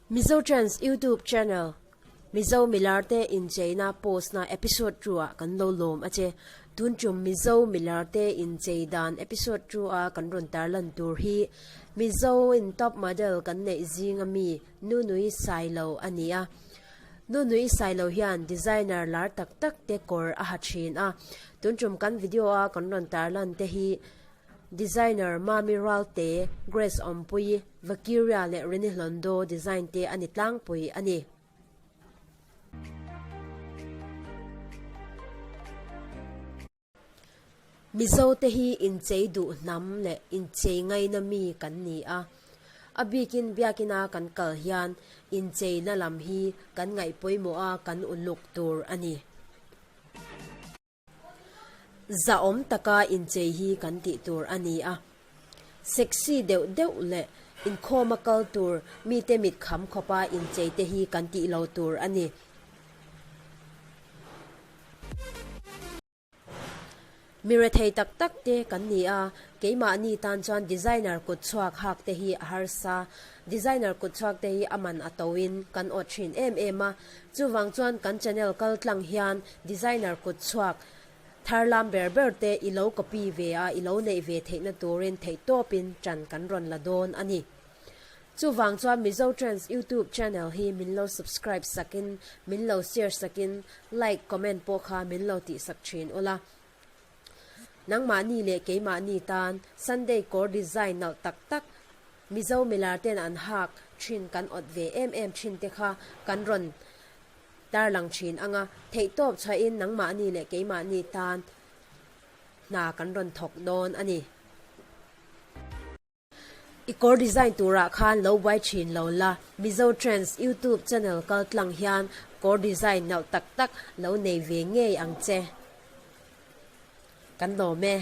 Mizo Trends YouTube Channel, Mizo Milarte Incheina post na episode 2 ah kan lo lawm a che. Tun tum Mizo Milarte Inchei dan episode 2 a kan rawn tarlan tur hi Mizo in top model kan neih zinga mi Nunui Sailo a ni a. Nunui Sailo hian designer lar tak tak te kawr a ha thin a. Tun tum kan video a kan rawn tarlan te hi Designer Mami Ralte, Grace Awmpui, Vakiria leh Reni Hlondo design te a ni tlangpui a ni. Mizo te hi inchei duh hnam leh inchei ngaina mi kan ni a. A bikin biakina kan kal hian incheina lam hi kan ngaih pawimawh a kan uluk tur a ni. Zahawm taka inchei hi kan tih tur a ni a. Sexy deuh deuh leh inkhawma kal tur mite mit kham khawpa inchei te hi kan tih lo tur a ni. Mi rethei tak tak te kan ni a, keimahni tan chuan designer kut chhuak hak te hi a harsa. Designer kut chhuak te hi a man a to in kan awt thin em em a, chuvang chuan kan channel kal tlang hian designer kut chhuak thar lam ber ber te i lo copy ve a, i lo neih ve theihna turin theihtawpin ṭan kan rawn la dawn a ni. Chuvang chuan Mizo Trends YouTube channel hi min lo subscribe sakin, min lo share sakin, like, comment pawh kha min lo tihsak thin ula. Nangmahni leh keimahni tan Sunday kawr design nalh tak tak Mizo milar ten an hak thin kan awt ve em em thin te kha kan rawn tarlang thin anga, theihtawp chhuahin nangmahni leh keimahni tan hna kan rawn thawk dawn a ni. I kawr design turah khan lo buai thin lo la, Mizo Trends YouTube channel kal tlang hian kawr design nalh tak tak lo nei ve ngei ang che. Kan lawm e.